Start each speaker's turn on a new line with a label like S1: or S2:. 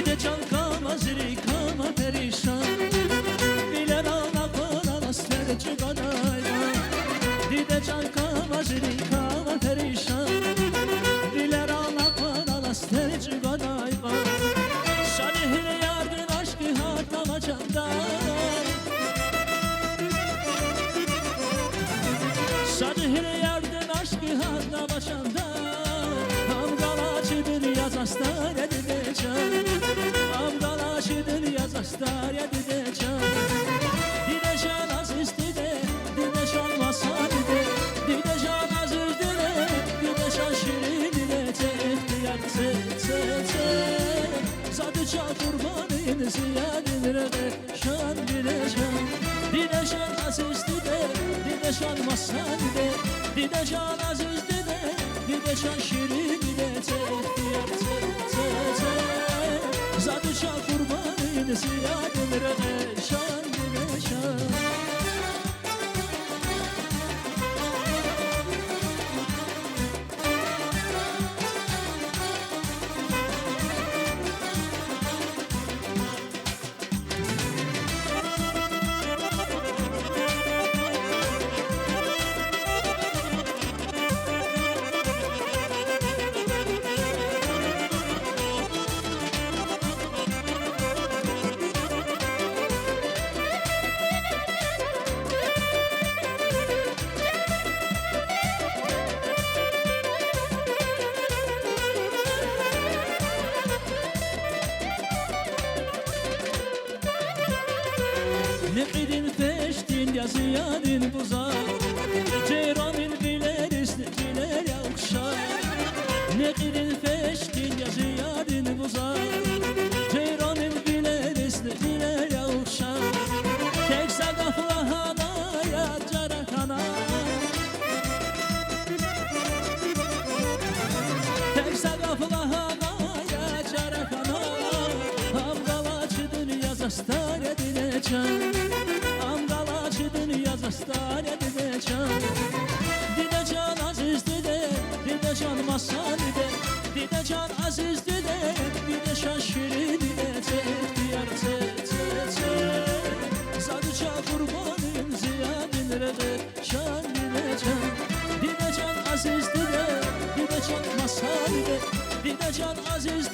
S1: Dide çalkama zirikama perişan. Biler ağla kola sterci gadayma. Dide çalkama zirikama perişan. Biler ağla kola sterci gadayma. Sanihine yardın aşkı hatlama candan. Sanihine yardın aşkı hatlama candan. Amgalaçıdır yaz astare dide can. Amgalaçıdır yaz astare dide can. Dide can aziz dide, dide can masa dide. Dide can aziz dide, dide can şirin dide. Çek çek çek çek. Zadı can kurbanın ziyadin rede şan dide can. Dide can aziz dide, dide can masa dide. Dide can aziz dide, dide can şirin dide. Çek çek çek çek. Zadı can kurbanın ziyadin rede şan dide can. Neqidin feştin yazıyadın buza. Ceyranın biler isni biler yakşa. Neqidin feştin yazıyadın buza. Ceyranın biler isni biler yakşa. Tek sagafla hanaya carakana. Tek sagafla hanaya carakana. Amgalaçıdın yaz astare dile can. Amgalaçıdın yaz astare dile can. Dide can aziz dide, dide can masa dide. Dide can aziz dide, dide can şirin dide. Çek diyar çek çek çek. Zadıca kurbanın ziyadin rede şan dide can. Dide can aziz dide, dide can masa dide. Dide can aziz